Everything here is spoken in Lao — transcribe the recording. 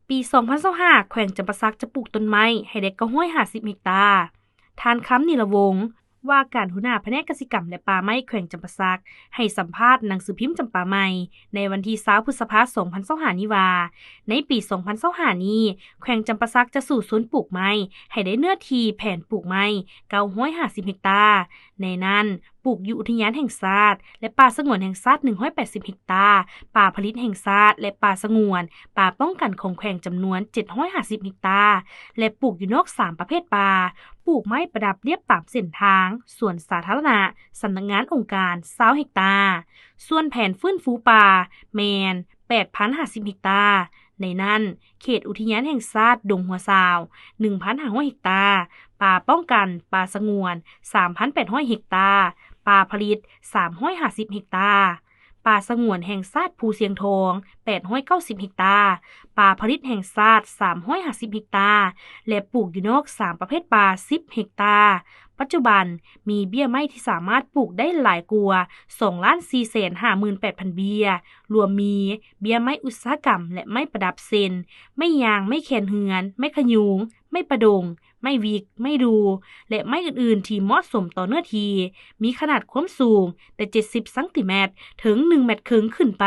ປີສອງພັນຊາວຫ້າ ແຂວງຈຳປາສັກຈະປູກຕົ້ນໄມ້ໃຫ້ໄດ້ເກົ້າຮ້ອຍຫ້າສິບເຮັກຕາ. ທ່ານ ຄຳ ນີລະວົງ ວ່າການຫົວໜ້າພະແນກກະສິກຳ ແລະ ປ່າໄມ້ແຂວງຈຳປາສັກ ໃຫ້ສຳພາດໜັງສືພິມຈຳປາໃໝ່ ໃນວັນທີຊາວ ພຶດສະພາ ສອງພັນຊາວຫ້ານີ້ວ່າ ໃນປີສອງພັນຊາວຫ້ານີ້ ແຂວງຈຳປາສັກຈະສູ້ຊົນປູກໄມ້ໃຫ້ໄດ້ເນື້ອທີ່ແຜນປູກໄມ້ເກົ້າຮ້ອຍຫ້າສິບເຮັກຕາ, ໃນນັ້ນ ປູກຢູ່ອຸທິຍານແຫ່ງຊາດ ແລະ ປ່າສະຫງວນແຫ່ງຊາດໜຶ່ງຮ້ອຍແປດສິບເຮັກຕາ, ປ່າຜະລິດແຫ່ງຊາດ ແລະ ປ່າສະຫງວນ, ປ່າປ້ອງກັນຂອງແຂວງຈຳນວນເຈັດຮ້ອຍຫ້າສິບເຮັກຕາ ແລະ ປູກຢູ່ນອກສາມປະເພດປ່າ, ປູກໄມ້ປະດັບລຽບຕາມເສັ້ນທາງ, ສວນສາທາລະນະ, ສຳນັກງານອົງການ ຊາວເຮັກຕາ, ສ່ວນແຜນຟື້ນຟູປ່າແມ່ນແປດພັນຫ້າສິບເຮັກຕາ, ໃນນັ້ນ ເຂດອຸທິຍານແຫ່ງຊາດດົງຫົວຊາວ ໜຶ່ງພັນຫ້າຮ້ອຍເຮັກຕາ, ປ່າປ້ອງກັນ ປ່າສະຫງວນ ສາມພັນແປດຮ້ອຍເຮັກຕາ, ປ່າຜະລິດ ສາມຮ້ອຍຫ້າສິບເຮັກຕາ, ປ່າສະຫງວນແຫ່ງຊາດພູຊຽງທອງ ແປດຮ້ອຍເກົ້າສິບເຮັກຕາ, ປ່າຜະລິດແຫ່ງຊາດ ສາມຮ້ອຍຫ້າສິບເຮັກຕາ ແລະ ປູກຢູ່ນອກສາມປະເພດປ່າ ສິບເຮັກຕາ. ປັດຈຸບັນມີເບ້ຍໄມ້ທີ່ສາມາດປູກໄດ້ຫຼາຍກວ່າ ສອງລ້ານສີ່ແສນຫ້າໝື່ນແປດພັນເບ້ຍ, ລວມມີເບ້ຍໄມ້ອຸດສາຫະກຳ ແລະ ໄມ້ປະດັບ ເຊັ່ນ ໄມ້ຍາງ, ໄມ້ແຄນເຮືອນ, ໄມ້ຂະຍຸງ, ໄມ້ປະດົງ, ໄມ້ວິກ, ໄມ້ດູ່ ແລະ ໄມ້ອື່ນໆທີ່ເໝາະສົມຕໍ່ເນື້ອທີ່, ມີຂະໜາດຄວາມສູງແຕ່ເຈັດສິບຊັງຕີແມັດ ເຖິງໜຶ່ງແມັດເຄິ່ງຂຶ້ນໄປ.